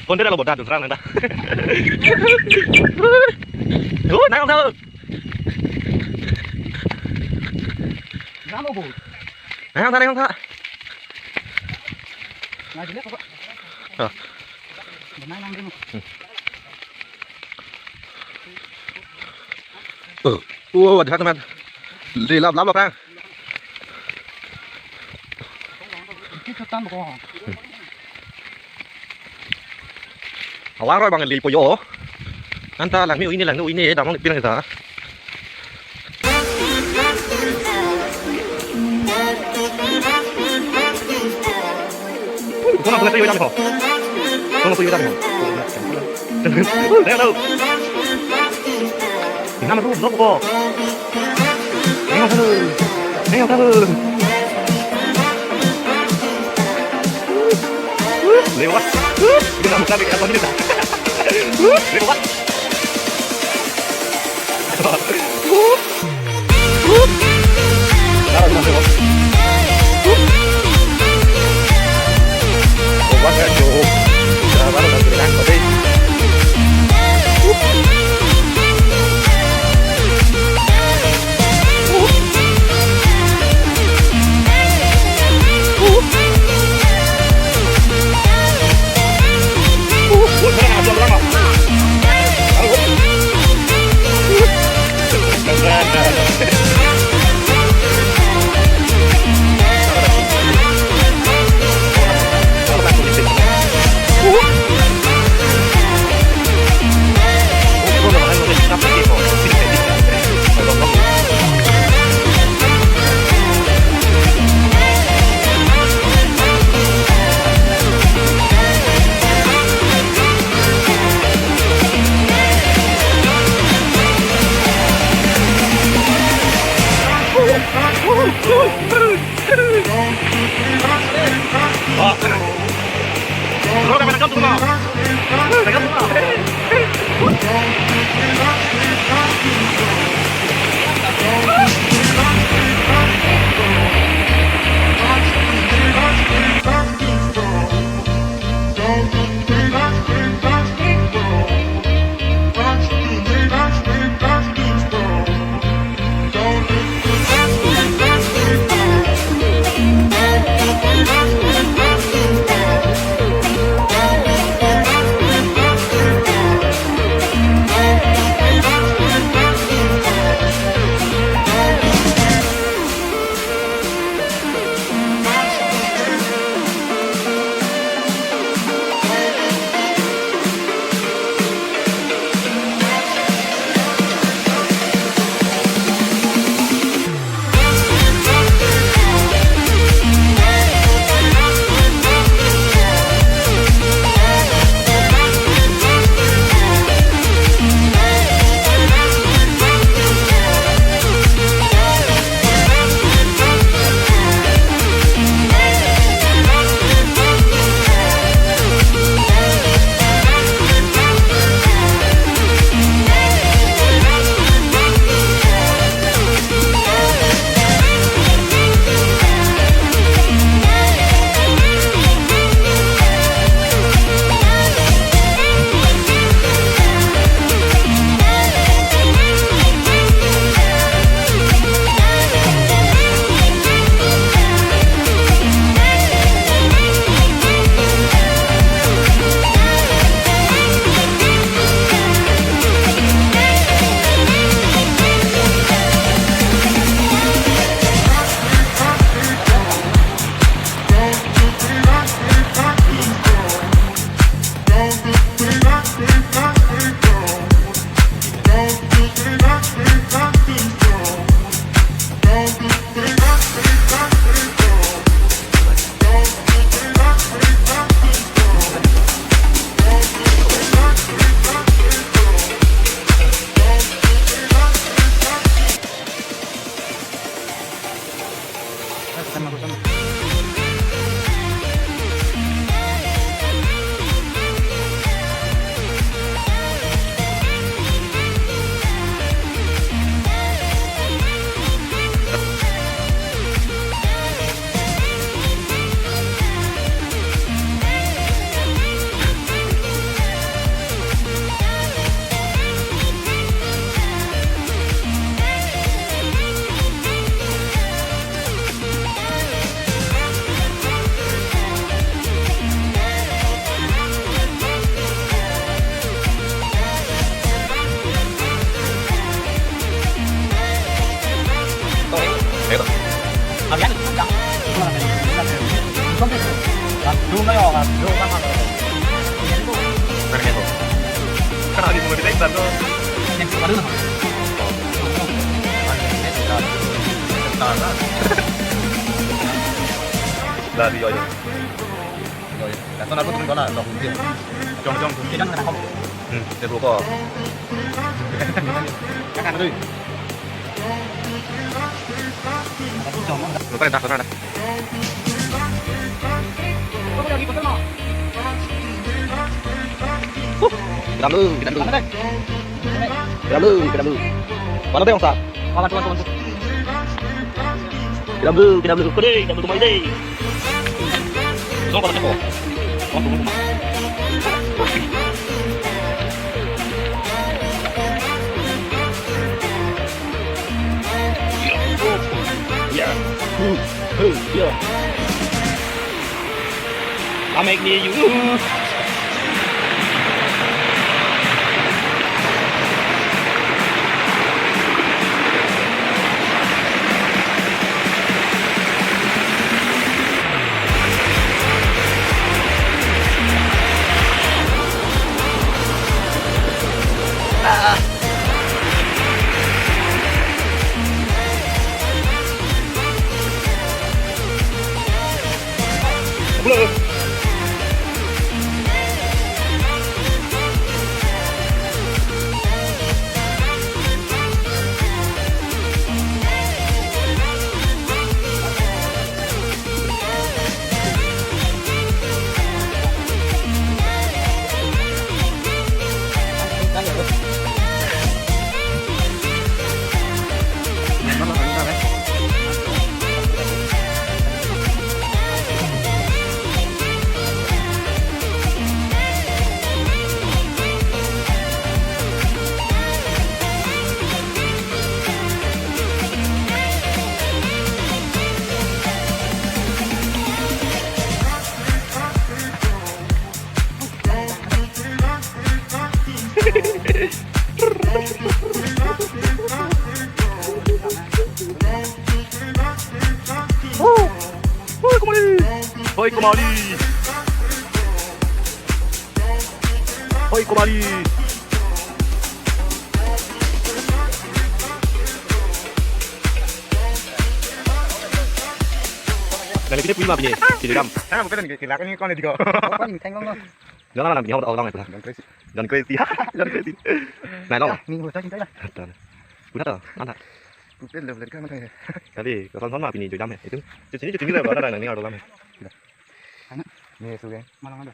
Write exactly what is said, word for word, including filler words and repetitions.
Ponte lo boda dun rang nang ta. Oh, nang ta. Nang lo bo. Nang ta, nang ta. Nang jile ko. Ah. Nang nang dun. Oh, oh, ada teman. Lelap lap lap rang. Kita tambah ko. Alang roi bang lil poyo. Anta langme o-ini, langme o-ini, damang pinang ta. Kona pula tayo dam ho. Kona tayo dam ho. Tayo lo. Nama ru lo ko. Nengok satu. Nengok satu. Lewat. Kita buka di apa kita? Lewat. Avian itu kan. Belum lah, belum lah. Belum lah, ya, belum lah. Mana itu? Karena di rumah kita itu baru. Yang baru lah. Dari, oh, iya. Oi, oi. Langsung aku turun bola, dok. Jong, jong. Kita jangan kena kom. Hmm, dia dulu kok. Kakak dulu. Lupa dah, lupa dah. Huh, kedam dulu, kedam dulu. Kedam dulu, kedam dulu. Mana tuh yang sah? Kawan, kawan, kawan. Kedam dulu, kedam dulu. Kode, kedam dulu, kemari deh. Song, kawan, ceko. Kawan, tunggu, tunggu. Ya. Huh, huh, ya. Amek ni yu. Hoi, kemari. Hoi, kemari. Hoi, kemari. Nang pine pui ma pine. Pine dam. Sana bukan ni, kila kan ni kon ni ko. Kon ni tengong no. Jangan nang pine orang itu. John Crazy. John Crazy. John Crazy. Nah, no. Ni udah cinta lah. Udah tuh, mana? Kupil lo, beli kan mana ya? Kali, kosong sama pine joy dam ya. Itu. Di sini cuti mila, ada nang ni orang dam ya. Anak. Ni sudah. Malang ada.